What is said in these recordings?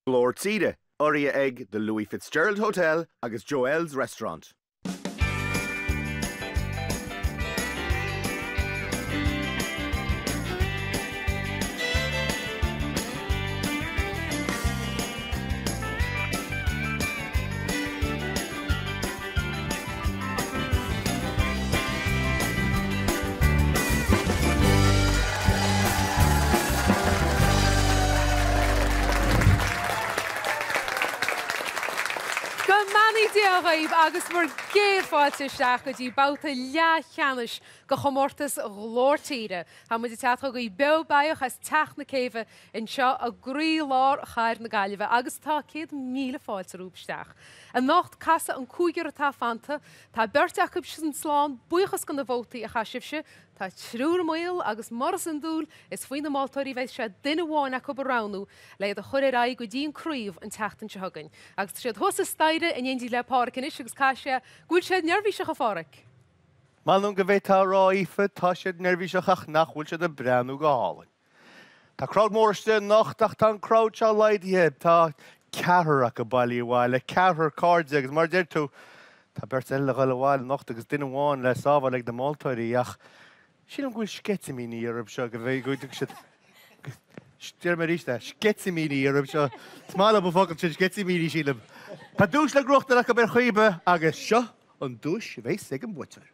Glór Tíre, urraithe ag The Louis Fitzgerald Hotel agus Joelle's Restaurant. Go mbeannaí Dia dhaoibh agus bhur gcéad fáilte isteach go dtí babhta leathcheannais de chomórtas Ghlór Tíre. Tá muid ag teacht chugaibh beo beathach as Teach na Céibhe anseo i gcroílár chathair na Gaillimhe agus tá 100,000 fáilte romhaibh isteach. Anocht, casfaidh an cúigear atá fanta. Tá beirt acu sin slán, buíochas do na vótaí a chaith sibhse. Tá triúr i mbaol agus mar is iondúil, is faoi na moltóirí a bheidh sé duine amháin acu a roghnú le iad a chur ar aghaidh go dtí an craobh an tseachtain seo chugainn. Agus tá siad thuas an staighre in éindí le Páraic anois agus caithfidh sé go bhfuil siad neirbhíseach, a Pháraic? M'anam go bhféadfá a rá, Aoife, tá siad neirbhíseach ach nach bhfuil siad ag breathnú go hálainn. Tá crowd mór istigh anocht ach tá an crowd seo laghdaithe. Tá ceathrar acu bailithe abhaile, ceathrar cairde agus mar a deir tú, tá beirt eile le dhul abhaile anocht agus duine amháin le sábháil ag na moltóirí ach sílim go bhfuil sceitimíní orthu seo go bhféadfaidh go dtiocfaidh siad Déarfaidh mé arís é, sceitimíní orthu seo. Is maith liom an focal sin, sceitimíní, sílim. Tá duais le gnóthachtáil acu ar chaoi ar bith agus seo an duais a bheas ag an mbuaiteoir.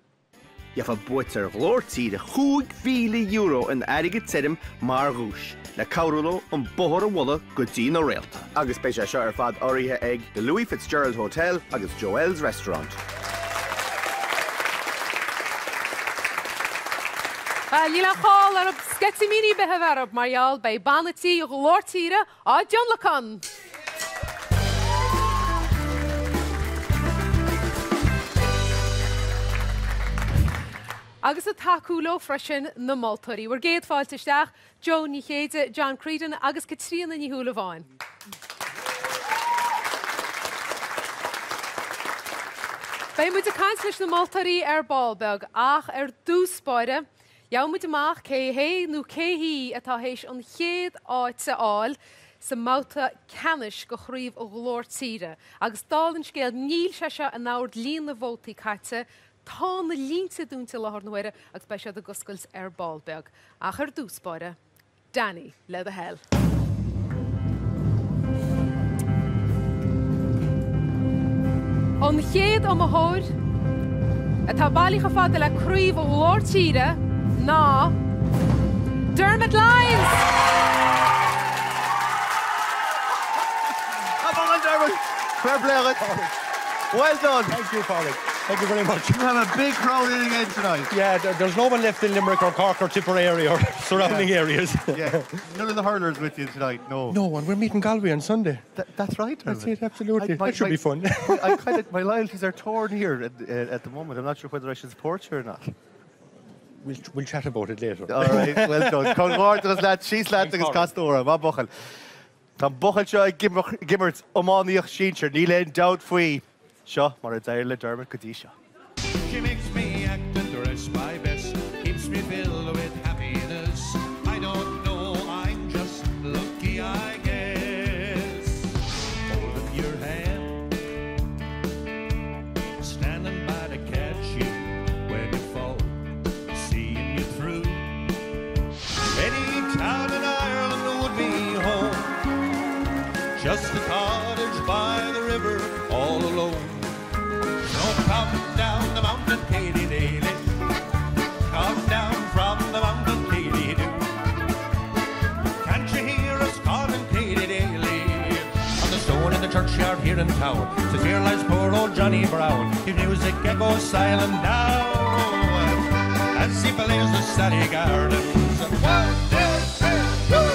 Gheobhaidh buaiteoir Ghlór Tíre €5,000 in airgead tirim mar dhuais le cabhrú leo an bóthar a bhualadh go dtí na réalta. Agus beidh sé seo ar fad urraithe ag The Louis Fitzgerald Hotel agus Joelle's Restaurant. Bhuel, níl aon chall orthu sceitimíní ar bith a bheith orthu mar gheall beidh banna tí Ghlór Tíre á dtionlacan! Agus ag tacú leo freisin, na moltóirí. Bhur gcéad fáilte isteach, Joan Ní Chéide, John Creedon agus Caitríona Ní Shúilleabháin. Beidh muid ag caint leis na moltóirí ar ball beag, ach ar dtús báire, Gheobhaidh muid amach cé hé nó cé hí atá théis an chéad áit a fháil sa mbabhta ceannais de Chraobh Ghlór Tíre. Agus dála an scéil, níl sé seo in ord líon na vótaí caite, tá na línte dúnta i láthair na huaire agus beidh siad ag oscailt ar ball beag. Ach ar dtús báire. Danny, le do thoil. An chéad iomaitheoir atá bailithe chomh fada le Craobh Ghlór Tíre ná Dermot Lyons! Come on, Dermot! Fair play duit. Well done. Thank you, Pádraig. Thank you very much. You have a big crowd in again tonight. Yeah, there's no one left in Limerick or Cork or Tipperary or surrounding yeah. areas. yeah. None of the hurlers with you tonight, no. No, and we're meeting Galway on Sunday. Th that's right. That's it, absolutely. I, my, that should my, be fun. I kind of, my loyalties are torn here at, uh, at the moment. I'm not sure whether I should support you or not. We'll, we'll chat about it later. All right, well done. Comhghairdeas leat, síos leat agus cas d'amhrán. Maith buachaill. Tá an buachaill seo ag imirt iománaíocht sinsir, níl aon dabht faoi. Seo mar a d'éirigh le Dermot go dtí seo. She makes me act and dress my best, keeps me filled with happiness, I don't know, I'm just lucky I guess. Holding your hand, standing by to catch you when you fall, seeing you through. Any town in Ireland would be home, just a cottage by the river all alone. So come down the mountain, Katie Daly, come down from the mountain, Katie do. Can't you hear us calling Katie Daly? On the stone in the churchyard here in town, says here lies poor old Johnny Brown. His music echoes silent now as he plays the Sally Gardens. One, two, three, four.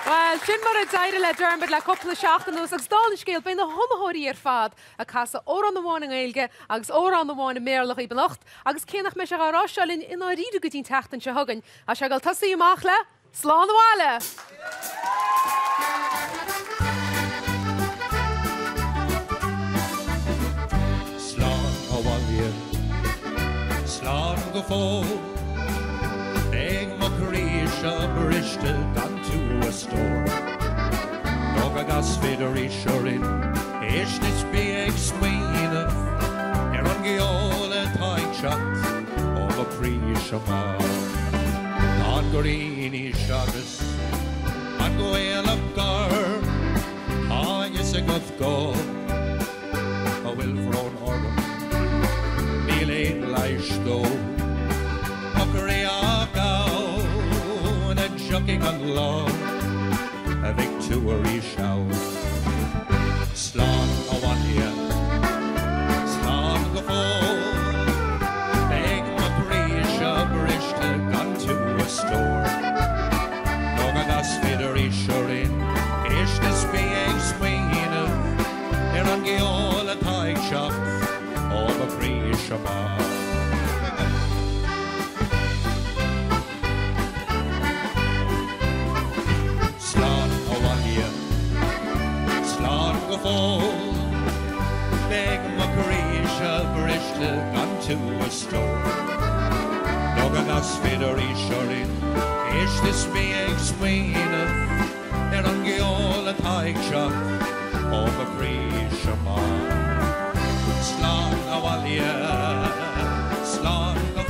Bhuel, sin mar a d'éirigh le Dermot le cúpla seachtain anuas agus dála an scéil, beidh na hiomaitheoirí ar fad ag casadh amhrán amháin i nGaeilge agus amhrán amháin i mBéarla dhaoibh anocht agus cé nach mbeidh sé á rá seo linn i ndáiríre go dtí an tseachtain seo chugainn, tá sé ag dul tosaí amach le Slán Abhaile! Slán abhaile, slán go fóill. seo briste gan tú a stór. Nó go gcasfad arís orainn, éist is bí ag smaoineamh ar an gceol atá ag teacht ó mo chroí seo mall. Tá an ghrian agus an ghaelach gorm, tá a fhios agat go bhfuil brón orm, níl aon leigheas dó. Mo chroí ach ann a dtiocfaidh an lá a bheidh tú arís ann. Slán abhaile, slán go fóill, beidh mo chroí seo briste gan tú a stór. Nó go gcasfad arís orainn, éist is bí ag smaoineamh ar an gceol atá ag teacht ó mo chroí seo mall. Slán abhaile, slán go fóill, beidh mo chroí seo briste gan tú a stór. Nó go gcasfad arís orainn, éist is bí ag smaoineamh ar an gceol atá ag teacht ó mo chroí seo mall. Slán abhaile, slán go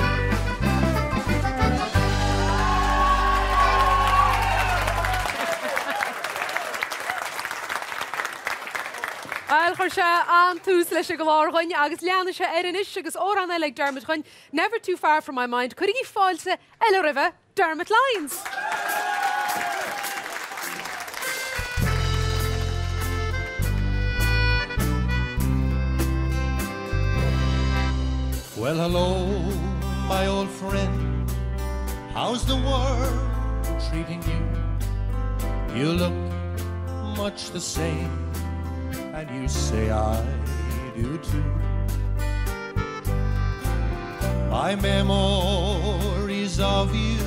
Bhuel, chuir sé an-tús leis an gclár dhúinn agus leanfaidh sé air anois agus amhrán eile ag Dermot dhúinn, Never Too Far From My Mind. Cuirigí fáilte eile roimhe, Dermot Lyons! Well, hello, my old friend. How's the world treating you? You look much the same, and you say I do too. My memories of you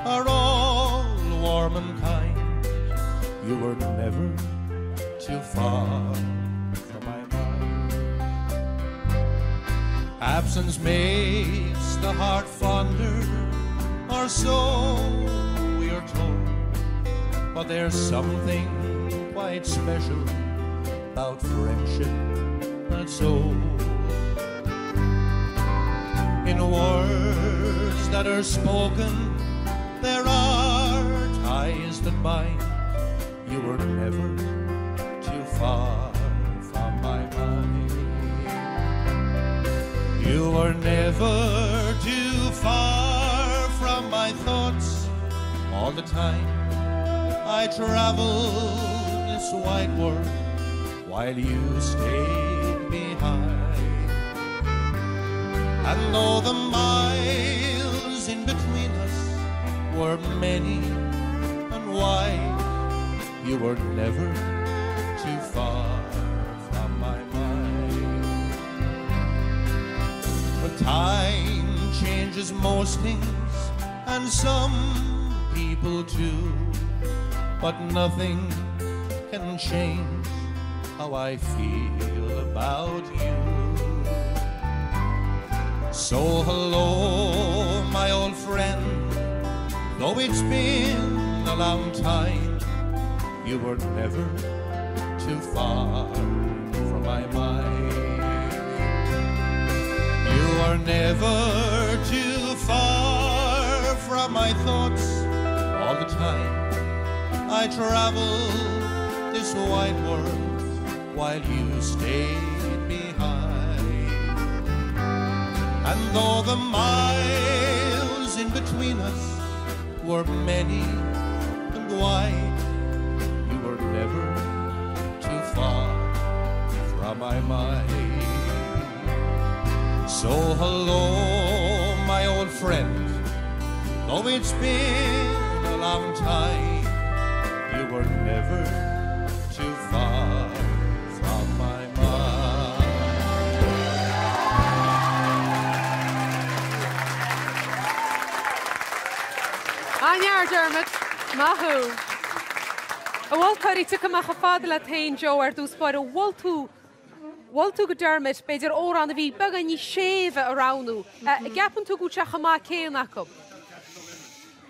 are all warm and kind. You were never too far from my mind. Absence makes the heart fonder, or so we are told. But there's something quite special about friendship that's old. In words that are spoken, there are ties that bind. You were never too far from my mind. You were never too far from my thoughts all the time. I traveled this wide world while you stayed behind. And though the miles in between us were many and wide, you were never too far from my mind. But time changes most things, and some people too. But nothing can change how I feel about you. So hello, my old friend, though it's been a long time, you were never too far from my mind. You are never too far from my thoughts all the time. I travel this wide world while you stayed behind. And though the miles in between us were many and wide, you were never too far from my mind. So hello, my old friend, though it's been a long time, you were never too far from my mind. An-fhear, Dermot. Maith thú. A mholtóirí, tiocfaidh mé chomh fada leat féin, Joe, ar dtús báire. Mhol tú, mhol tú do Dermot, b'fhéidir amhrán a bhí beagán níos séimhe a roghnú. An gceapann tú go bhfuil sé chomh maith céanna acu?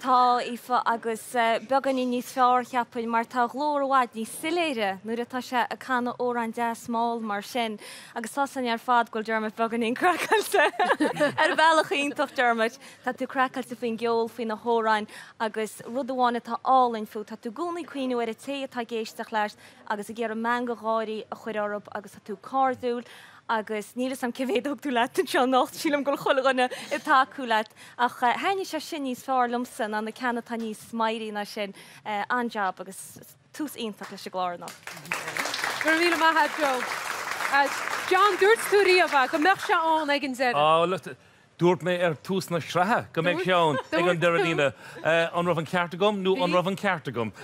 Tá, Aoife, agus beagáinín níos fearr, cheapfainn, mar tá a ghlór i bhfad níos soiléire nuair atá sé ag canadh amhrán deas mall mar sin. Agus tá 's againn ar fad go bhfuil Dermot beagáinín craiceáilte. Ar bhealach iontach, Dermot. Tá tú craiceáilte faoin gceol, faoi na hamhráin agus rud amháin atá álainn fút, tá tú i gcónaí ag cuimhniú ar an té atá ag éisteacht leat agus ag iarraidh meangadh gáirí a chur orthu agus tá tú cairdiúil agus níl 'fhios a'm cé mhéad a thug tú leat anseo anocht, sílim go bhfuil chuile dhuine ag tacú leat ach thaitnigh sé sin níos fearr liomsa ná na ceanna atá níos meidhrí ná sin. An-jab agus tús iontach leis an gclár anocht. Go raibh míle maith a't Joe. John, dúirt tú riamh go mbeadh sé ann ag an deireadh. Dúirt mé ar tús na sraithe go mbeadh sé ann ag an deireadh líne. An raibh an ceart agam nó an raibh an ceart agam?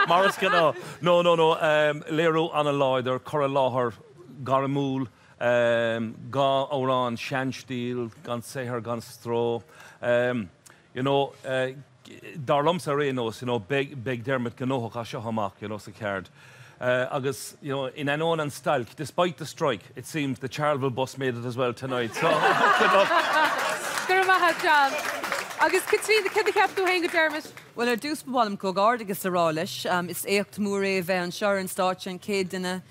Mar is gnáth. No, no, no. Léiriú an-láidir, cur i láthair gairmiúil, dhá amhrán seanstíl, gan saothar gan stró. You know, dar liomsa ar aon nós, you know, beidh, beidh Dermot gnóthach as seo amach, you know, sa cheird. Agus, you know, in ainneoin an stailc, despite the strike, it seems the Charleville bus made it as well tonight, so good luck. Go raibh maith agat, John. Agus Caitríona, céard a cheap tú féin de Dermot? Bhuel, ar dtús ba mhaith liom comhghairdeachas a rá leis. Is éacht mór é a bheith anseo ar an stáitse, an chéad duine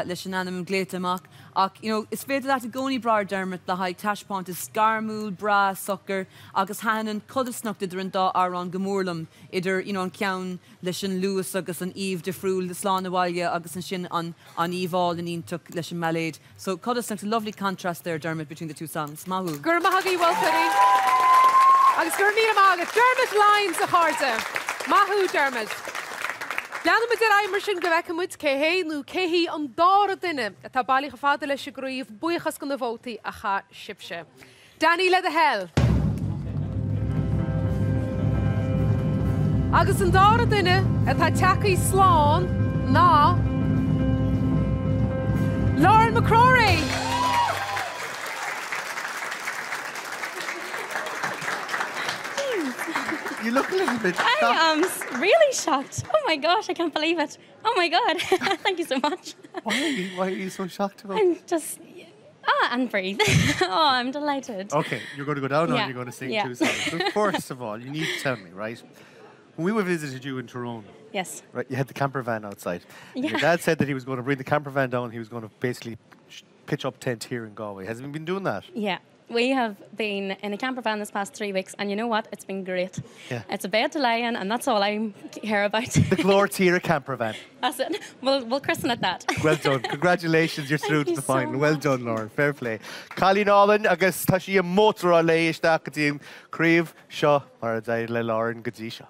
leis an ainm glaoite amach. Ach, you know, is féidir leat i gcónaí brath ar Dermot le haghaidh taispeántas gairmiúil, breá, socair agus thaitin an chodarsnacht idir an dá amhrán go mór liom, idir, you know, an ceann leis an luas agus an aoibh difriúil, Slán Abhaile agus ansin an an aoibh álainn iontach leis an mbailéad. So, codarsnacht, a lovely contrast there, Dermot, between the two songs. Maith thú. Go raibh maith agaibh, a mholtóirí. Agus go raibh míle maith agat, Dermot Lyons, a chairde. Maith thú, Dermot. Leanfaidh muid ar aghaidh mar sin go bhfeicfidh muid cé hé nó cé hí an dara duine atá bailithe chomh fada leis an gcraobh, buíochas do na vótaí a chaith sibhse. Danny, le do thoil. Agus an dara duine atá tagtha slán ná Lauren McCrory! You look a little bit shocked. I am really shocked. Oh my gosh, I can't believe it. Oh my God. Thank you so much. Why are you, why are you so shocked about I'm just... Ah, and breathe. oh, I'm delighted. Okay, you're going to go down yeah. and you're going to sing yeah. two songs. But first of all, you need to tell me, right? When we were visited you in Tyrone, Yes. Right, you had the camper van outside. Yeah. Your dad said that he was going to bring the camper van down. He was going to basically pitch up tent here in Galway. Has he been doing that? Yeah. We have been in a camper van this past three weeks, and you know what? It's been great. Yeah. It's a bed to lie in, and that's all I care about. The Glór Tíre camper van. That's it. We'll, we'll christen it that. Well done. Congratulations, you're through to the final. So well done, Lauren. Fair play. Cailín álainn agus tá sí ag mótaráil léi isteach go dtí an craobh seo mar a d'éirigh le Lauren go dtí seo.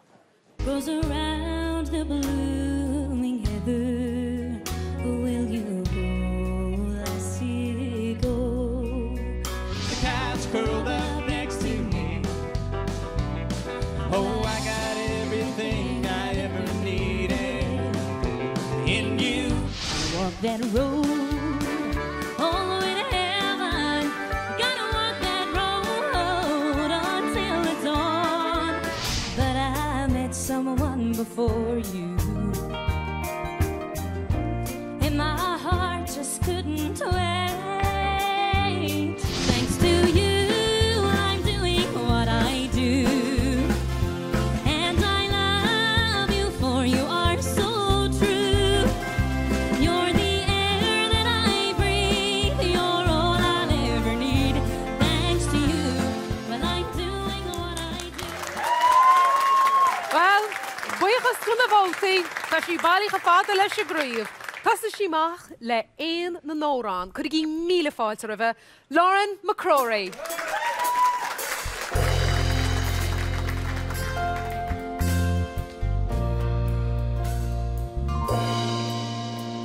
Goes around the blooming heather Will you go, lassie, go? The cat's curled up next to me Oh, I got everything I ever needed in you I walk that road all the way to heaven Gonna walk that road until the dawn But I met someone before you And my heart just couldn't wait Thanks to you I'm doing what I do And I love you for you are so true You're the air that I breathe You're all I'll ever need Thanks to you Well I'm doing what I do Bhuel, buíochas do na vótaí, tá sí bailithe chomh fada leis an gcraobh. Thosaigh sí amach le Éan na nAmhrán. Cuirigí míle fáilte roimhe, Lauren McCrory.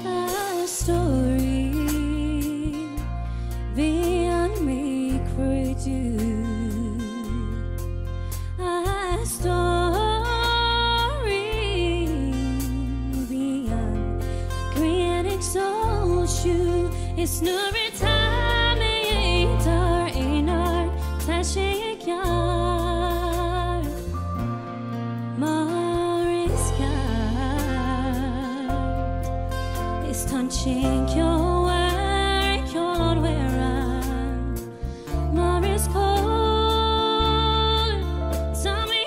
A stóirín bhí an microidiú A stóirín bhí an ghrian ag soilsiú Is nuair atá mé inár aonar tá sé i gceart mar is ceart Is tá sin ceol ceol an mar is cóir Tá mé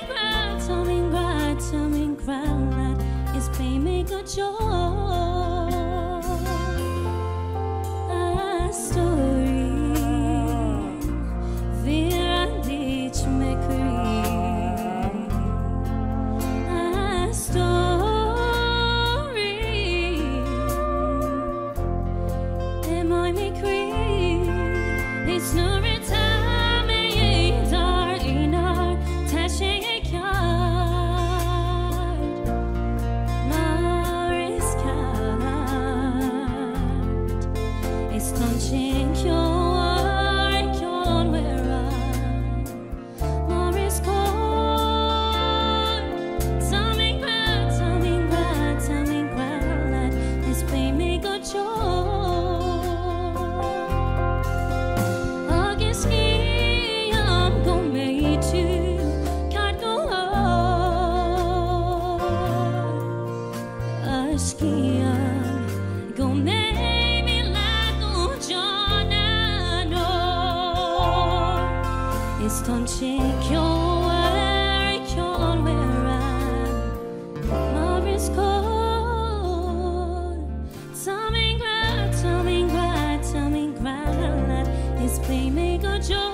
scian go mbeidh mé leat go deo na ndeor. Is tonnta ceomhar ceolmhara mar is cóir. Tá mé i ngrá, tá mé i ngrá, tá mé i ngrá leat is beidh mé go deo.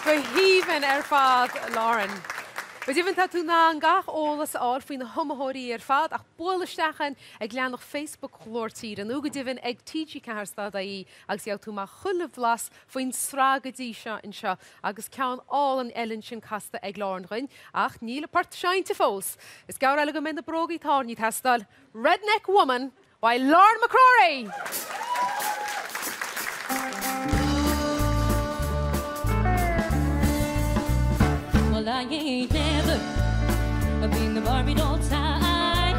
Go haoibhinn ar fad, Lauren. Go deimhin tá tú in ann gach eolas a fháil faoi na hiomaitheoirí ar fad ach buail isteach ann ag leathanach Facebook Ghlór Tíre nó go deimhin ag tg4.ie agus gheobhaidh tú amach chuile bhlas faoin sraith go dtí seo anseo agus ceann álainn eile ansin casta ag Lauren dhuinn ach níl a port seinnte fós. Is gearr eile go mbeidh na brógaí tairní ag teastáil. Redneck Woman by Lauren McCrory! Well I ain't never been the Barbie doll type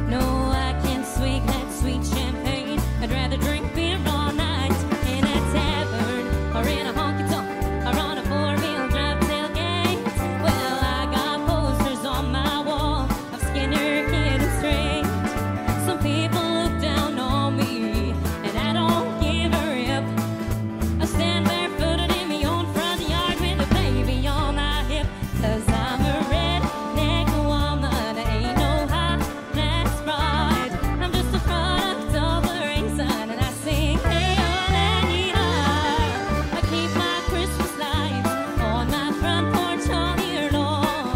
No I can't swig that sweet champagne I'd rather drink beer all night In a tavern or in a honky tonk Or on a four-wheel drive tailgate Well I got posters on my wall Of Skinner, Kidd and Straight Some people look down on me And I don't give a rip I stand barefooted in my own front yard With a baby on my hip Cause I'm a redneck woman I ain't no high-class bride I'm just a product of the raisin And I sing hey oh and yee-haw I keep my Christmas lights on my front porch all year long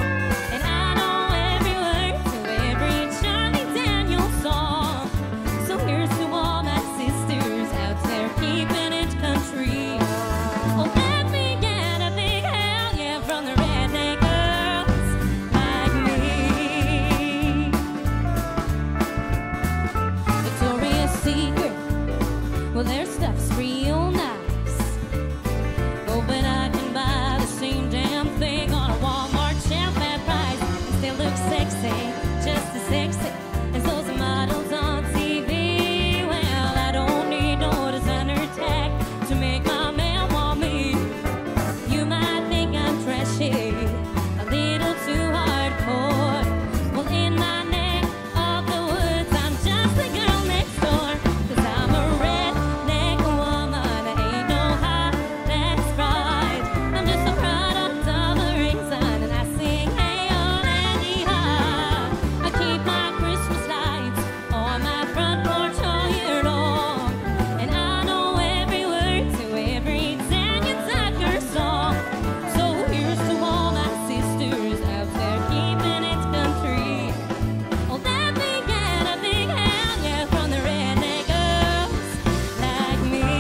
And I know every word to every Charlie Daniels song So here's to all my sisters out there keeping it country Oh, let me get a big hell yeah from the redneck girls like me Victoria's Secret, well their stuff's real nice But when I can buy the same damn thing on a Walmart shelf at price And still look sexy, just as sexy as those models on TV Well, I don't need no designer tag to make my man want me You might think I'm trashy, a little too hardcore Well, in my neck of the woods, I'm just the girl next door Cause I'm a redneck woman, I ain't no high-class bride I'm just a product of the raisin And I sing hey oh and yee-haw I keep my Christmas lights on my front porch all year long And I know every word to every Tanya Tucker song So here's to all my sisters out there keeping it country Oh, let me get a big hell yeah from the redneck girls like me.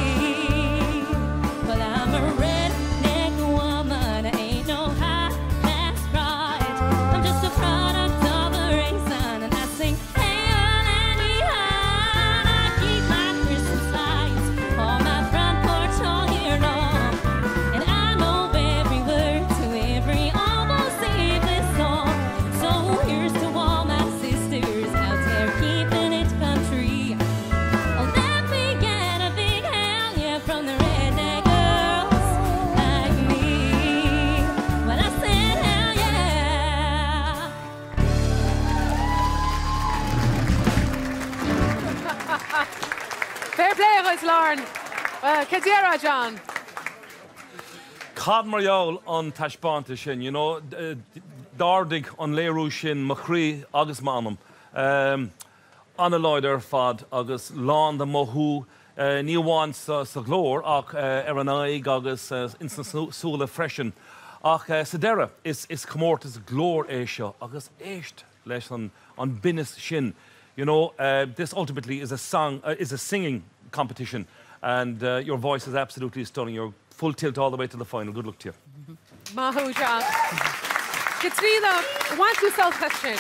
Well, I'm a redneck woman, I ain't no high-class bride. I'm just a product of the raisin, and I sing hey oh and yee-haw. And I keep my Christmas lights on my front porch all year long, and I know every word to every almost sleepless song. So here's to all my sisters out there keeping it country. Oh, let me get a big hell yeah from the redneck girls like me. Well, I said hell yeah. Fair play dhuit, Lauren. Well, cad déarfá, John? Cad mar gheall an taispeántas sin, you know, d'ardaigh an léiriú sin mo chroí agus m'anam. An-láidir ar fad agus lán de mothú, ní amháin sa ghlór ach ar an aghaidh agus ins na súile freisin. Ach sa deireadh, is comórtas glóir é seo agus éist leis an binneas sin, you know, this ultimately is a song, is a singing competition and your voice is absolutely stunning, you're full tilt all the way to the final, good luck to you. Maith thú, John. Caitríona, bhain tú sult as sin.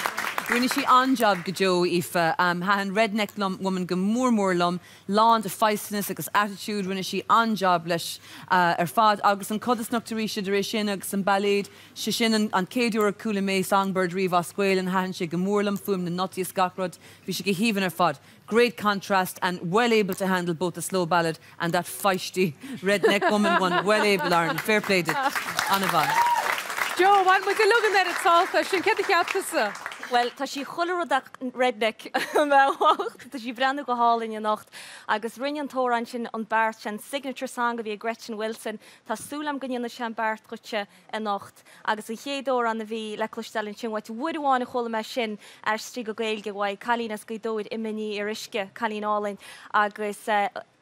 Rinne sí an-jab go deo, Aoife. Thaitin Redneck Woman go mór mór liom, lán de feistiness agus attitude, rinne sí an-jab leis ar fad. Agus an codarsnacht arís idir é sin agus an bailéad, sé sin an chéad uair a chuala mé Songbird riamh as Gaelainn, thaitin sé go mór liom, fuaim na notaí is gach rud, bhí sé go haoibhinn ar fad. Great contrast and well able to handle both the slow ballad and that feisty redneck woman one. Well able, Lauren. Fair play duit. An-mhaith. Joe, bhain muid uilig an oiread sult as sin. Céard a cheap tusa? Bhuel, tá sí chuile rud ach redneck. Tá sí ag breathnú go hálainn anocht. Agus rinne an t-amhrán sin an beart, sé an signature song a bhí ag Gretchen Wilson. Tá súil agam go ndéanfaidh sé an beart dhuitse anocht. Agus an chéad amhrán a bhí le cloisteáil ansin uait, uair amháin a chuala mé sin aistrithe go Gaeilge uaidh, cailín as Gaoth Dobhair Imma Ní Fhíoruisce, cailín álainn agus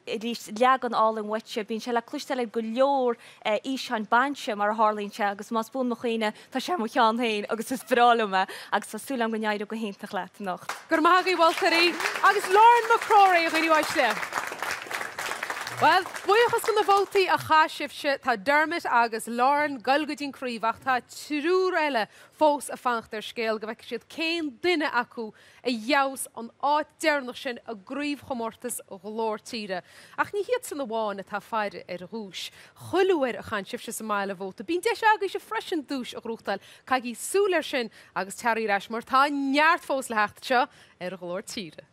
arís leagan álainn uaitse. Bíonn sé le cloisteáil ar go leor fhíseáin bainse mar a tharlaíonn sé agus más buan mo chuimhne tá sé ar mo cheann féin agus is breá liom é agus tá súil agam go n-éireoidh go hiontach leat anocht. Go raibh maith agaibh, a mholtóirí, agus Lauren McCrory, a dhaoine uaisle. Bhuel, buíochas do na vótaí a chaith sibhse. Tá Dermot agus Lauren goil go dtí'n craobh ach tá triúr eile fós ag fanacht ar scéal go bhfeicfidh siad cén duine acu a gheobhas an áit deireanach sin i gcraobhchomórtas Ghlór Tíre. Ach ní hiadsan amháin atá ag faire ar dhuais. Chuile uair a chaitheann sibhse sa mbaile vóta, bíonn deis agaibhse freisin duais a ghnóthachtáil. Caithigí súil air sin agus taraigí ar ais mar tá neart fós le theacht anseo ar Ghlór Tíre.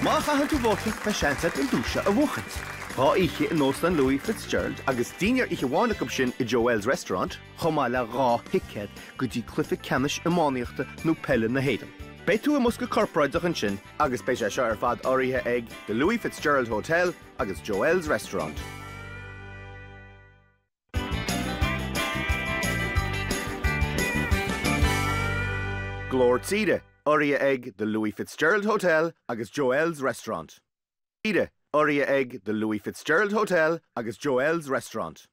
Má chaitheann tú vóta, beidh seans agat an duais seo a bhuachaint. 2 oíche in Óstán Louis Fitzgerald agus dinnéar oíche amháin acu sin i Joelle's Restaurant, chomh maith le 2 thicéad go dtí cluiche ceannais iománaíochta nó peile na hÉireann. Beidh tú i mbosca corparáideach ansin agus beidh sé seo ar fad urraithe ag The Louis Fitzgerald Hotel agus Joelle's Restaurant. Glór Tíre, urraithe ag The Louis Fitzgerald Hotel agus Joelle's Restaurant. Tíre, urraithe ag The Louis Fitzgerald Hotel agus Joelle's Restaurant.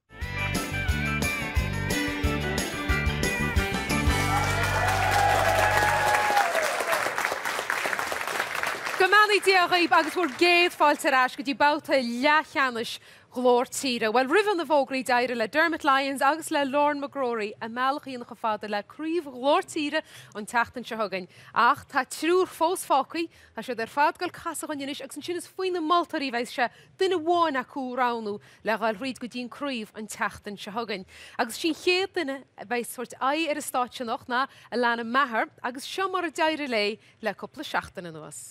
Go mbeannaí Dia dhaoibh agus bhur gcéad fáilte ar ais go dtí babhta leathcheannais Ghlór Tíre. Bhuel, roimhe na bhfógraí, d'éirigh le Dermot Lyons agus le Lauren McGrory a mbealach a dhéanamh chomh fada le Craobh Ghlór Tíre an tseachtain seo chugainn. Ach tá triúr fós fágtha, tá siad ar fad ag dul casadh dhúinn anois agus ansin is faoi na moltóirí a bheidh sé duine amháin acu a roghnú le dhul thríd go dtí an craobh an tseachtain seo chugainn. Agus sí an chéad duine a bheidh ag tabhairt aghaidh ar an stáitse anocht ná Alannah Maher agus seo mar a d'éirigh léi le cúpla seachtain anuas.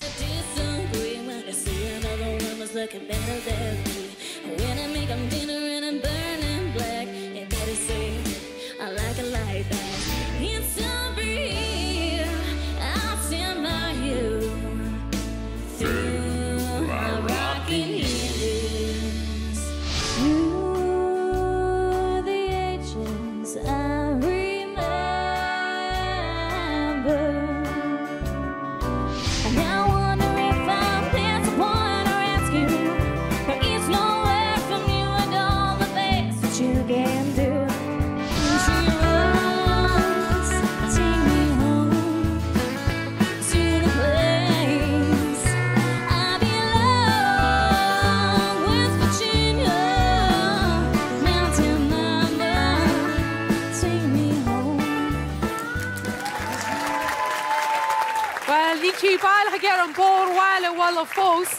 Bhuel, níl sí baileach ag iarraidh an bóthar abhaile a bhualadh fós.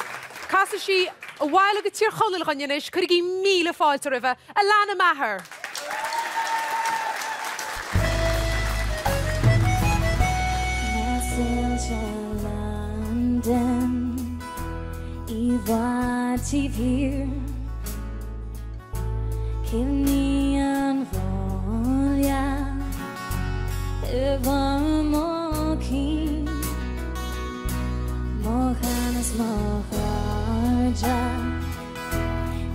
Casfaidh sí abhaile go Tír Chonaill dhúinn anois. Cuirigí míle fáilte roimhe, Alannah Maher! I bhfad taobh thiar. Cuimhní an bhaile ar bharr mo chinn, mo chlann is mo chairde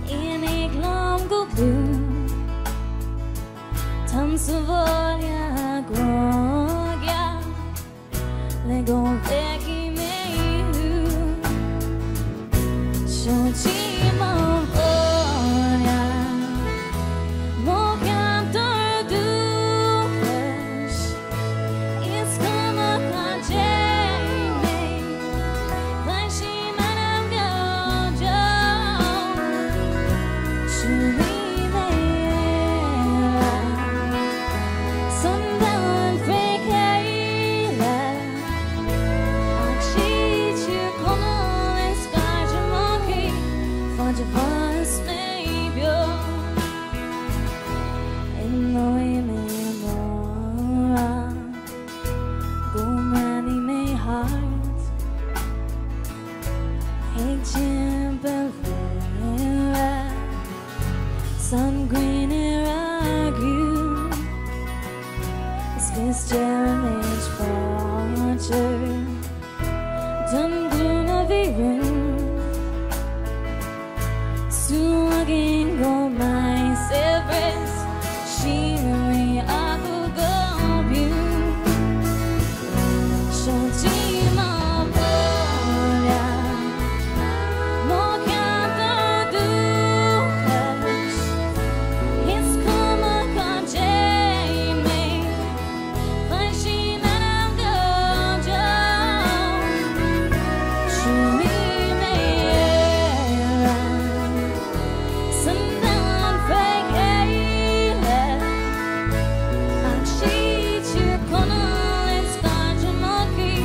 in éineacht liom go dlúth. Táim sa bhaile grá geal. Le go bhfeicfidh mé thú. Seo díom an bhaile. timpeall Éire 's an ghrian ar ár gcúl Is fios deirimid fáilte don ghlúin a bhí romhainn Súil againn go mbeidh saibhreas síoraí acu go beo. Seo í mo bhaile, mo cheantar dúchais, Is cuma cá dtéim mé, beidh sí m'anam go deo. Siúlfaidh mé Éire 's an domhan fré chéile, Ach sí Tír Chonaill is gaire do mo chroí,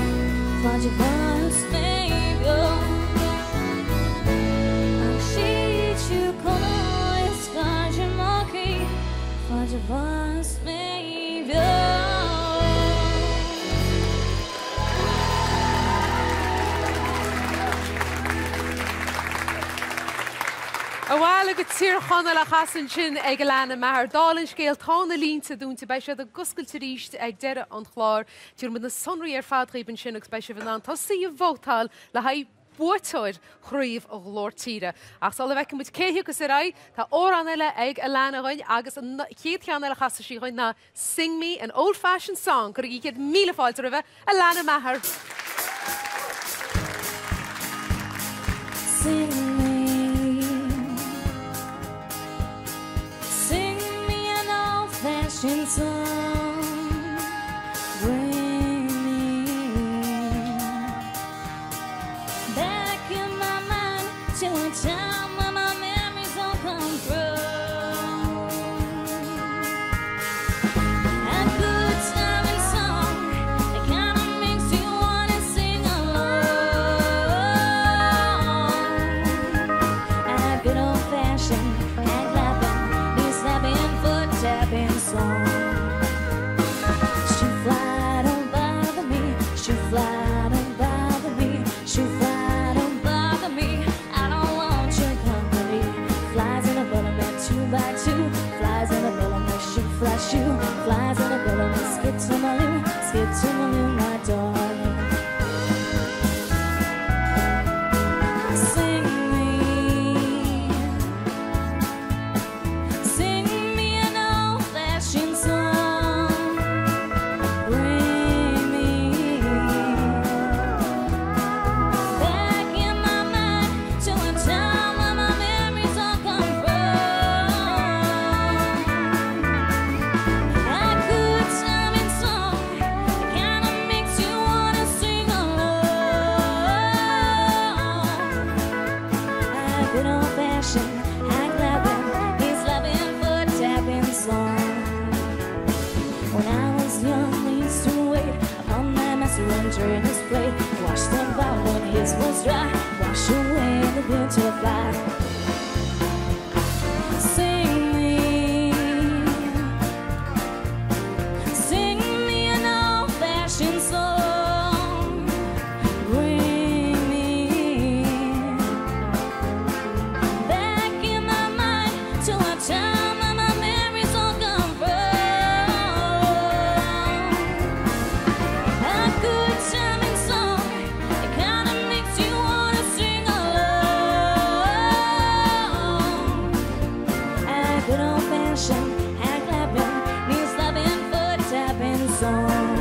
Fad a bheas mé beo. Ach sí Tír Chonaill is gaire do mo chroí, Fad a bheas mé beo. Abhaile go Tír Chonaill á chasadh ansin ag Alana Maher. Dála an scéil, tá na línte dúnta, beidh siad ag oscailt arís ag deireadh an chláir. Tabharfaidh muid na sonraí ar fad dhaoibh ansin agus beidh sibh in ann tosaí ag vótáil le haghaidh buaiteoir Chraobh Ghlór Tíre. Ach sula bhfeicfidh muid cé thiocfas ar aghaidh, tá amhrán eile ag Alana dhuinn agus an chéad cheann eile a chasfaidh sí dhuinn ná Sing Me an Old Fashioned Song. Cuirigí 100,000 fáilte roimhe, Alana Maher. Sing me, sing me an old-fashioned song. Bring me back in my mind to a time when my memories all come through. A good timing song that kinda makes you wanna sing along. A good old-fashioned hand clapping, knee slapping, foot tapping song. Shoo fly, don't bother me. Shoo fly, don't bother me. Shoo fly, don't bother me. I don't want your company. Flies in a buttermilk 2 by 2. Flies in a buttermilk shoo fly shoo. Flies in a buttermilk skip to my loo, skip to my loo, my darling. Sing me, sing me an old-fashioned song. Bring me back in my mind to a time when my memories all come from. A good timing song that kinda makes you wanna sing along. A good old-fashioned hand clapping, knee slapping, foot tapping song. When I was young, I used to wait upon my master and turn his plate. Wash the bowl when his was dry, wash away the bitter fly. Sing me, sing me an old-fashioned song. Bring me back in my mind to a time when my memories all come from. A good timing song, it kinda makes you wanna sing along. A good old-fashioned hand clapping, knee slapping, foot tapping song.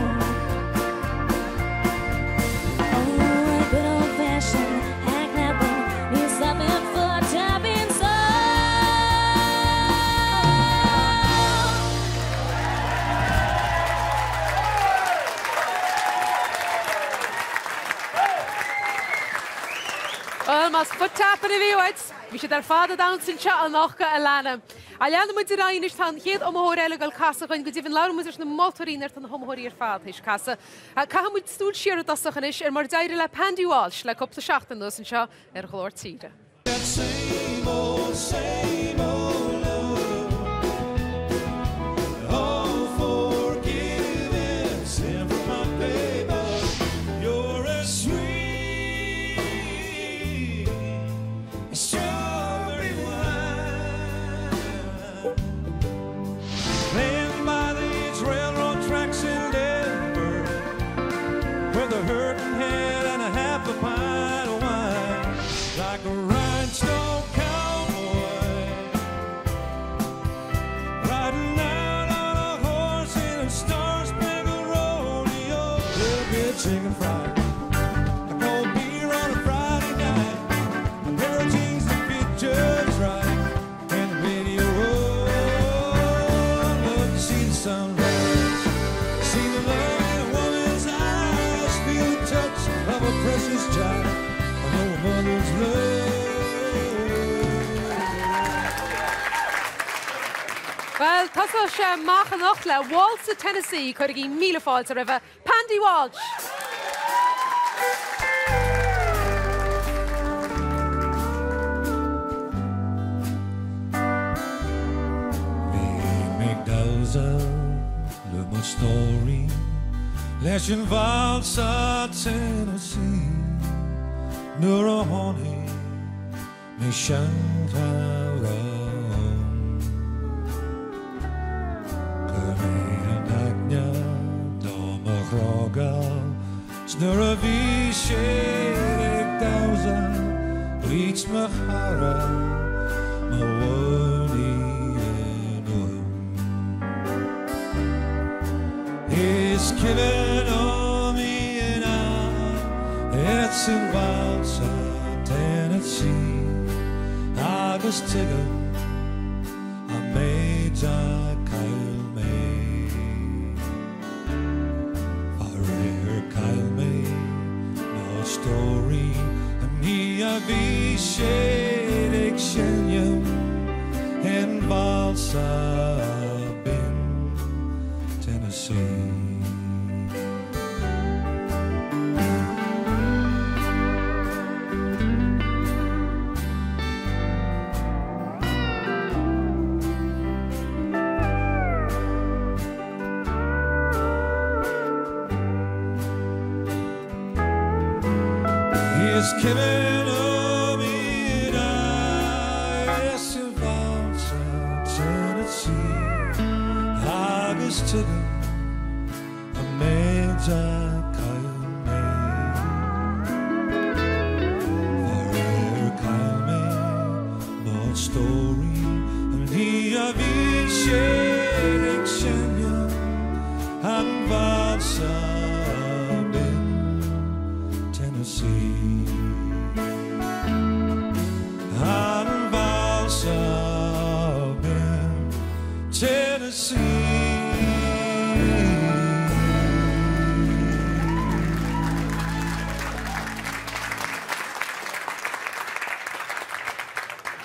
Oh, a good old-fashioned hand clapping, knee slapping, foot tapping song. Bhuel, más foot tapping a bhí uait, bhí siad ar fad ag damhsa anseo anocht do Alana. Ach leanfaidh muid ar aghaidh anois, tá an chéad iomaitheoir eile ag dul casadh chugainn, go deimhin labhróidh muid leis na moltóirí nuair atá na hiomaitheoirí ar fad théis casadh. Caithfidh muid súil siar i dtosach anois ar mar a d'éirigh le Pandy Walsh le cúpla seachtain anuas anseo ar Ghlór Tíre. That same old, same old love. All forgiven, sent from my paper. You're as sweet Bhuel, tosóidh sé amach anocht le Waltz of Tennessee, cuirigí míle fáilte roimhe, Pandy Walsh! Bhí mé ag damhsa le mo stóirín leis an válsa Tennessee nuair a tháinig Mo sheanchara ann. Chuir mé an aithne do mo ghrá geal 's nuair a bhí sé ag damhsa loit mo chara mo mhuinín uaim. Is cuimhin liom í in ins an válsa Tennessee agus tuigim an méid a chaill mé. Faraor chaill mé mo stóirín an oíche a bhí siad ag seinm an válsa binn Tennessee. Is cuimhin liom í ins an válsa Tennessee agus tuigim An méid a chaill mé. Faraor chaill mé mo stóirín an oíche a bhí siad ag seinm an válsa binn Tennessee. An válsa binn Tennessee.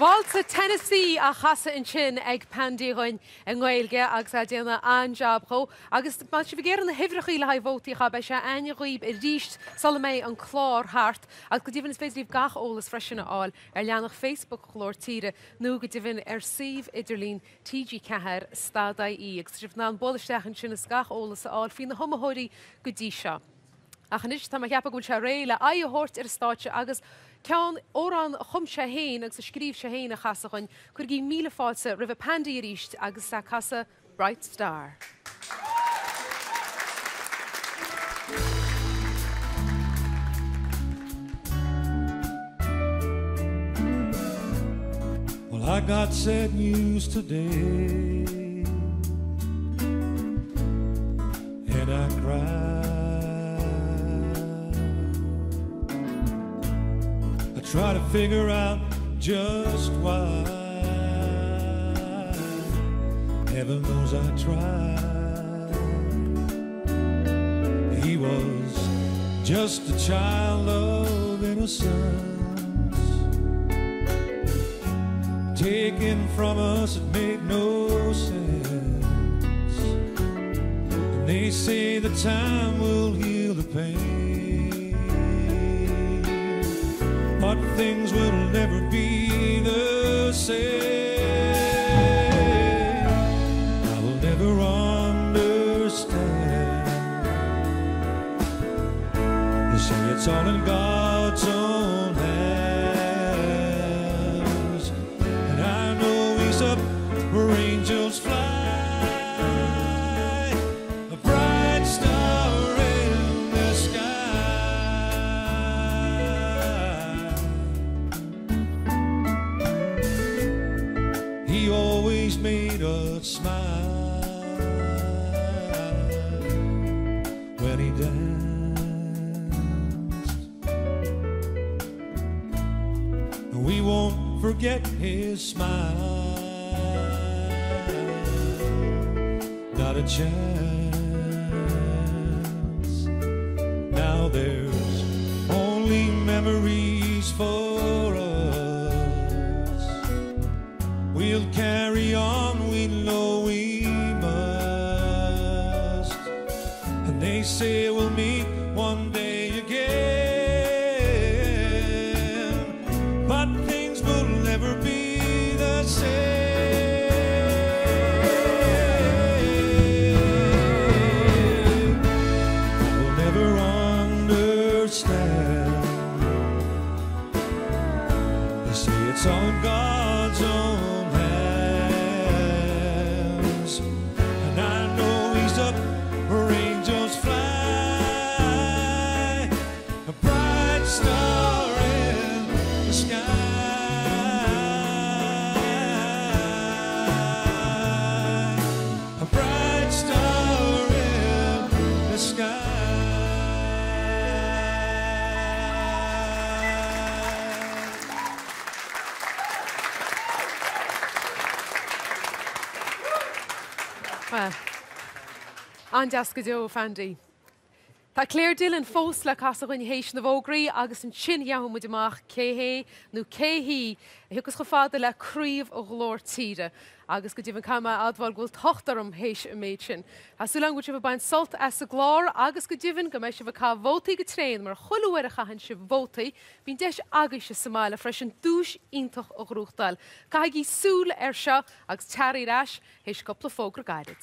Válsa Tennessee á chasadh ansin ag Pandy dhúinn i nGaeilge agus é ag déanamh an-jab dhó. Agus má tá sibh ag iarraidh na huimhreachaí le haghaidh vótaí a chaitheamh beidh sé a'ainne dhaoib arís sula mbeidh an clár thart. Agus go deimhin is féidir libh gach eolas freisin a fháil ar leathanach Facebook Ghlór Tíre nó go deimhin ar suíomh idirlín TG4 stad ie agus tá sibh in ann bualadh isteach ansin is gach eolas a fháil faoi na hiomaitheoirí go dtí seo. Ach anois tá mé ag ceapadh go bhfuil sé réidh le aghaidh a thabhairt ar an stáitse agus ceann, amhrán a chum sé féin agus a scríobh sé féin a chasadh dhúinn. Cuirigí míle fáilte roimhe Pandy arís agus é ag casadh Bright Star. Well, I got sad news today, and I cried. I try to figure out just why. Heaven knows I tried. He was just a child of innocence. Taken from us, it made no sense. And they say the time will heal the pain. But things will never be the same. I will never understand. They say it's all in God's own hands. And I know he's up where angels fly. A bright star in the sky. He always made us smile when he danced. We won't forget his smile. Not a chance. Now there's only memories for us. We'll carry on, we know. But things will never be the same. I will never understand. They say it's all in God's own hands. And I know he's up where angels fly. A bright star in the sky. A bright star in the sky. Bhuel, an-deas go deo, a Phandy. Tá Claire Dillon fós le casadh dhúinn théis na bhfógraí agus ansin gheobhaidh muid amach cé hé nó cé hí a thiocfas chomh fada le Craobh Ghlór Tíre. Agus go deimhin caithfidh mé a admháil go bhfuil tocht orm théis an méid sin. Tá súil agam go bhfuil sibh ag baint sult as an gclár agus go deimhin go mbeidh sibh ag caitheamh vótaí go tréan mar chuile uair a chaitheann sibh vótaí bíonn deis agaibhse sa mbaile freisin duais iontach a ghnóthachtáil. Caithigí súil air seo agus tearaí ar ais théis cúpla fógra gairid.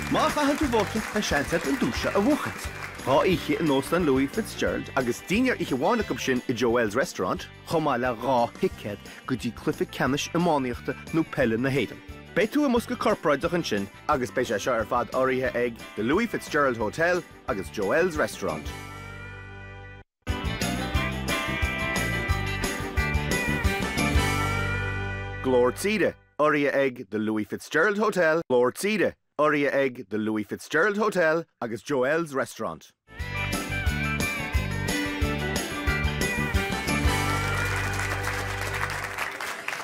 Má chaitheann tú vóta, tá seans agat an duais seo a bhuachaint. 2 oíche in Óstán Louis Fitzgerald agus dinnéar oíche amháin acu sin i Joelle's Restaurant, chomh maith le 2 thicéad go dtí cluiche ceannais iománaíochta nó peile na hÉireann. Beidh tú i mbosca corparáideach ansin agus beidh sé seo ar fad urraithe ag The Louis Fitzgerald Hotel agus Joelle's Restaurant. Glór Tíre, urraithe ag The Louis Fitzgerald Hotel, Glór Tíre, urraithe ag The Louis Fitzgerald Hotel agus Joelle's Restaurant.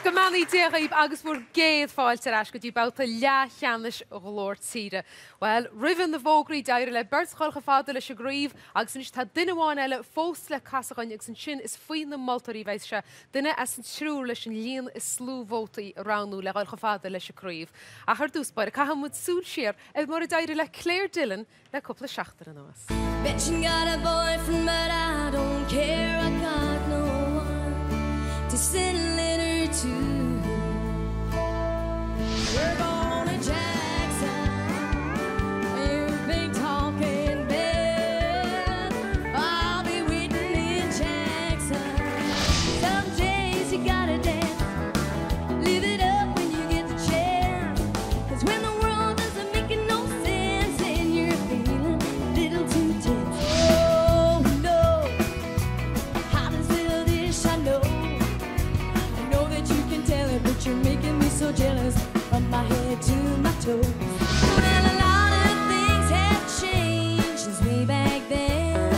Go mbeannaí Dia dhaoibh agus bhur gcéad fáilte ar ais go dtí babhta leathcheannais Ghlór Tíre. Bhuel, roimhe na bhfógraí d'éirigh le beirt dhul chomh fada leis an gcraobh Agus anois tá duine amháin eile fós le casadh dhuinn agus ansin is faoi na moltóirí a bheidh sé, duine as an triúr leis an líon is lú vótaí a roghnú le dhul chomh fada leis an gcraobh. Ach ar dtús báire, caithfidh muid súil siar ar mar a d'éirigh le Claire Dillon le cúpla seachtain anuas. Bet you got a boyfriend but I don't care I got no one to send a letter to We're going to Jackson You've been talking bad I'll be waiting in Jackson Some days you gotta dance Live it up when you get the chance 'Cause when the world doesn't make no sense And you're feeling a little too tense Oh no Hottest little dish I know I know that you can tell it But you're making me so jealous From my head to my toes Well a lot of things have changed Since way back then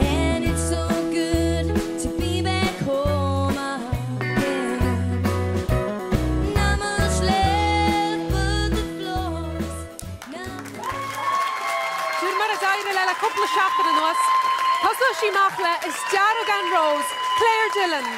And it's so good to be back home again Not much left but the floors Sin mar a d'éirigh léi le cúpla seachtain anuas. Tosóidh sí amach le Is Dearg an Rós, Claire Dillon.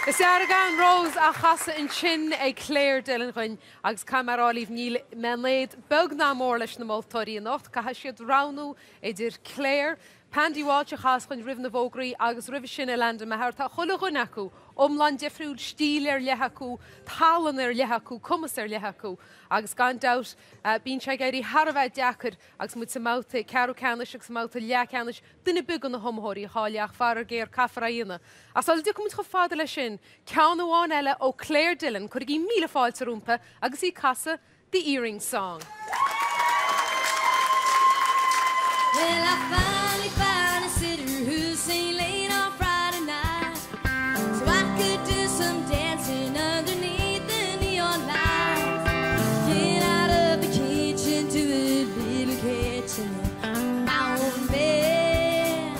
Is Eargán Rose á chasadh ansin ag Clare Dillon dhuinn agus caithfidh mé a rá libh níl mé in éad beag ná mór leis na moltóirí anocht. Caithfidh siad roghnú idir Clare, Pandy Walsh a chas chugainn roimh na bhfógraí agus roimhe sin Alanda Maher. Tá chuile dhuine acu iomlán difriúil, stíl ar leith acu, tallann ar leith acu, cumas ar leith acu agus gan dabht bíonn sé ag éirí thar a bheith deacair agus muid sa mbabhta ceathrú ceannais agus sa mbabhta leathcheannais duine ar bith de na hiomaitheoirí a chailleadh ach faraor géar caithfear é a dhéanamh. Ach sula dtiocfaidh muid chomh fada leis sin, ceann amháin eile ó Clare Dillon, cuirigí míle fáilte roimpi agus í ag casadh The Earring Song. Well I finally found a sitter who'll stay late on Friday night So I could do some dancing underneath the neon lights Get out of the kitchen do a little catching up my own bed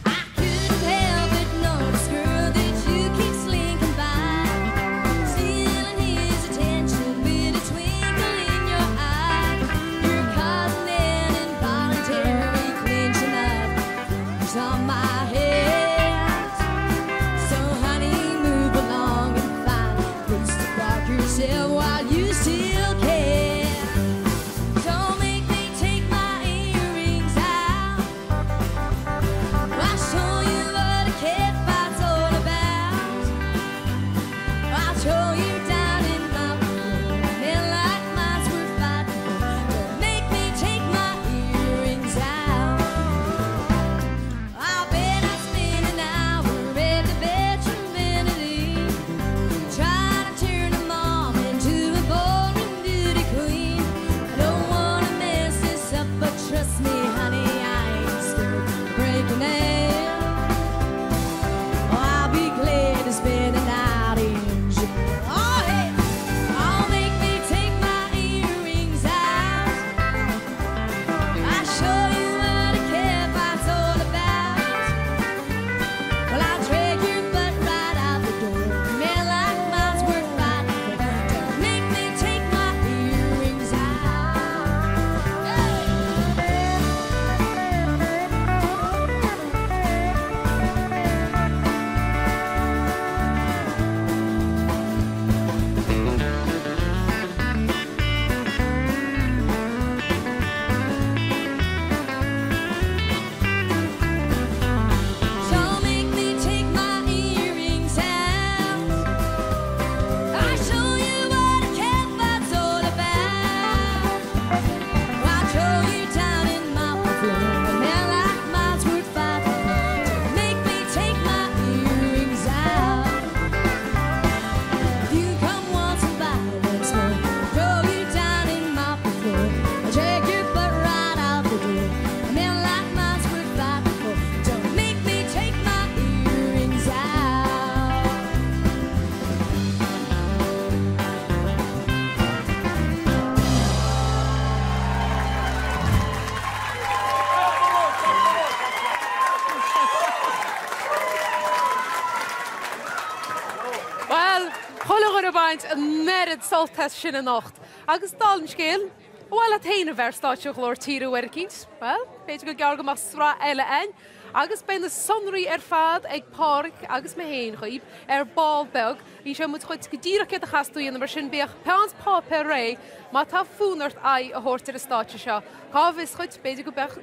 I couldn't help but notice, girl, that you keep slinking by Stealing his attention with a twinkle in your eye You're causing an involuntary clenching of fingers on my hands So honey, move along and find a place to park yourself while you still can Don't make me take my earrings out I'll show you what a cat fight's all about I'll throw you down in my Men like mine's worth fighting for Don't make me take my earrings out I bet I spend an hour at the bedroom vanity Trying to turn a mom into a ballroom beauty queen I don't wanna mess this up, but trust me, honey, I ain't scared of breaking in. Oh, I'll be glad to spend the night in jail. Oh, hey, oh, make me take my earrings out. I'll show you what a cat fight's all about. Well, I'll drag your butt right out the door. Men like mine's worth fighting for. Don't make me take my earrings out. Hey! Don't make me take my earrings out. I'll show you what a cat fight's all about. I'll throw you down in my floor. A man like mine's worth fighting for. Don't make me take my earrings out. If you come once and buy once more, throw you down in my floor. I'll drag your butt right out the door. A man like mine's worth fighting for. Don't make me take my earrings out. Bhuel, chuile dhuine ag baint an oiread sult as sin anocht. Agus dála an scéil, ar mhaith leat féin a bheith ar stáitse Ghlór Tíre uair eicínt? Bhuel, b'fhéidir gur gearr go mbeadh sraith eile ann agus beidh na sonraí ar fad ag Páraic agus mé féin dhaoib ar ball beag. Inseoidh muid dhuit go díreach céard a chaithfeas tú a dhéanamh mar sin bíodh peann 's páipéar réidh má tá fonn ort aghaidh a thabhairt ar an stáitse seo. Cá bhfios dhuit, b'fhéidir go mbeadh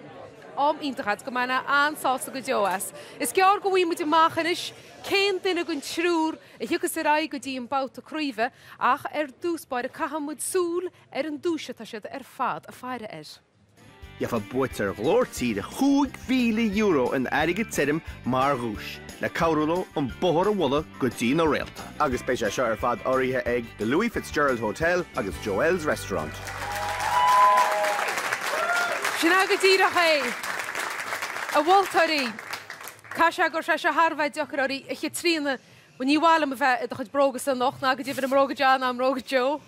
am iontach agat, go mbainfeá an-sásamh go deo as. Is gearr go bhfaighidh muid amach anois cén duine den triúr a thiocfas ar aghaidh go dtí an babhta craoibhe ach ar dtús báire caithfidh muid súil ar an duais atá siad ar fad ag faire air. Gheofá buaiteoir Ghlór Tíre €5,000 in airgead tirim mar dhuais le cabhrú leo an bóthar a bhualadh go dtí na réalta. Agus beidh sé seo ar fad urraithe ag The Louis Fitzgerald Hotel agus Joelle's Restaurant. Sin é go díreach é, a mholtóirí. Caithfidh sé go raibh sé seo thar a bheith deacair oraibh, a Chaitríona. Bhuel, ní mhaith liom a bheith i do chuid brógasa anocht, ná go deimhin i mbróga John ná i mbróga Joe.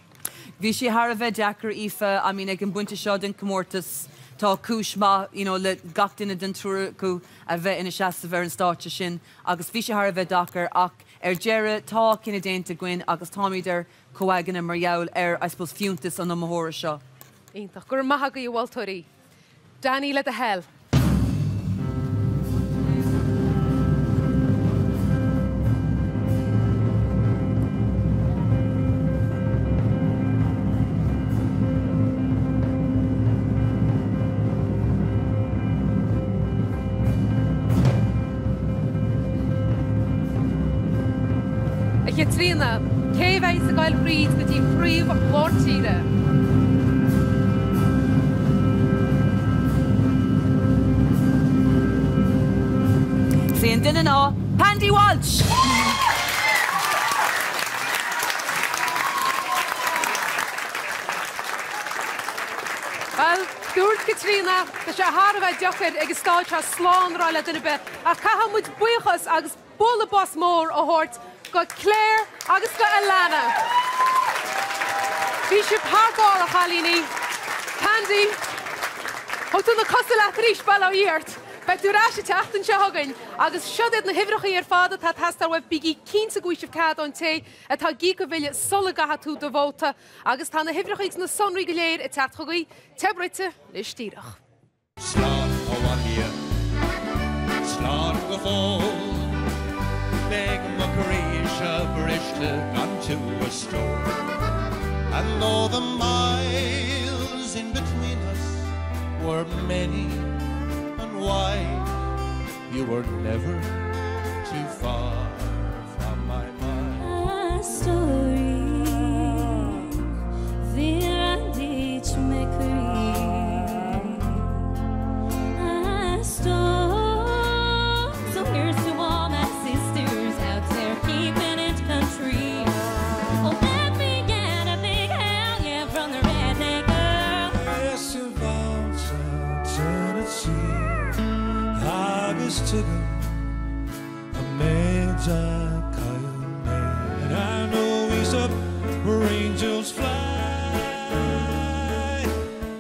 Bhí sé thar a bheith deacair, Aoife. I mean, ag an bpointe seo den chomórtas, tá cúis maith, you know, le gach duine den triúr acu a bheith ina seasamh ar an stáitse sin agus bhí sé thar a bheith deacair ach ar deireadh tá cinneadh déanta againn agus táimid ar comhaigne mar gheall ar, I suppose, fiúntas an iomaitheora seo. Iontach. Go raibh maith agaibh, a mholtóirí. Danny, le do thoil. Caitríona, cé a bheidh ag goil thríd go dtí Craobh Ghlór Tíre? Is é an duine ná Pandy Walsh! Bhuel, dúirt Caitríona, tá sé thar a bheith deacair ag an stáid seo slán a rá le duine ar bith, ach caithfidh muid buíochas agus bualadh bos mór a thabhairt go Claire agus go Alana. Bhí sibh thar barr, a chailíní. Pandy, thug tú na cosa leat arís, bail ó Dhia ort. Beidh tú ar ais an tseachtain seo chugainn agus seo iad na huimhreacha ar fad atá ag teastáil uaibh. Bígí cinnte go bhfaighidh sibh cead ón té atá ag íoc an bhille sula gcaithfidh tú do vóta. Agus tá na huimhreacha agus na sonraí go léir ag teacht chugaibh, te bruite, anois díreach. Slán a Mhaithe, slán go fóill. Beidh mo chroí seo briste gan tú a stór. And though the miles in between us were many and wide, you were never too far from my mind. A stóirín, bhí duit mo chroí. A stór. So here's to all my sisters out there keeping it country. Oh, let me get a big hell yeah from the redneck girl. Is i Tennessee agus tuigim an méid a chaill mé. And I know he's up where angels fly,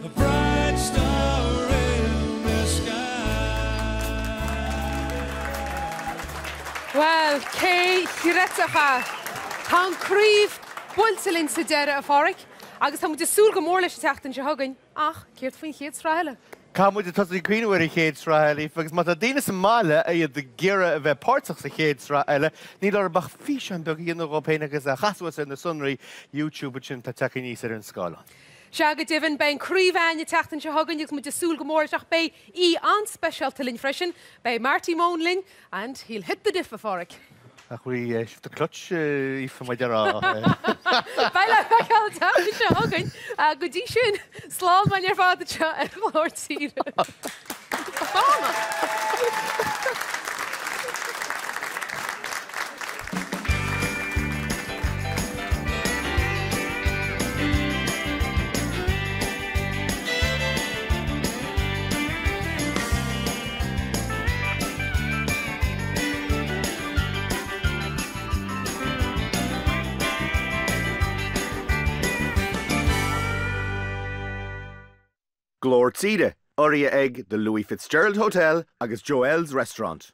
a bright star in the sky. Bhuel, cé chreidfeadh é? Tá an craobh buailte linn sa deireadh, a Pháraic, agus tá muid ag súil go mór leis an tseachtain seo chugainn, ach céard faoin chéad sraith eile? Caithfidh muid tosú ag cuimhneamh ar an chéad sraith eile, Aoife, agus má tá daoine sa mbaile a iad ag iarraidh a bheith páirteach sa chéad sraith eile, níl orthu ach físeán beag a dhéanamh dhóibh féin agus é a chasadh suas ar na sonraí YouTube ansin atá tagtha aníos ar an scáileán. Sea, go deimhin, beidh an craobh againn an tseachtain seo chugainn agus muid ag súil go mór leis ach beidh aoi an-speisialta linn freisin. Beidh Marty Mone linn and he'll hit the diff, a Pháraic. Ach bhí sibh the clutch, Aoife, mar a déarfá. Beidh le feiceáil an tseachtain seo chugainn. Go dtí sin, slán uainn ar fad anseo ar Ghlór Tíre. Fánach! Glór Tíre, urraithe ag The Louis Fitzgerald Hotel agus Joelle's Restaurant.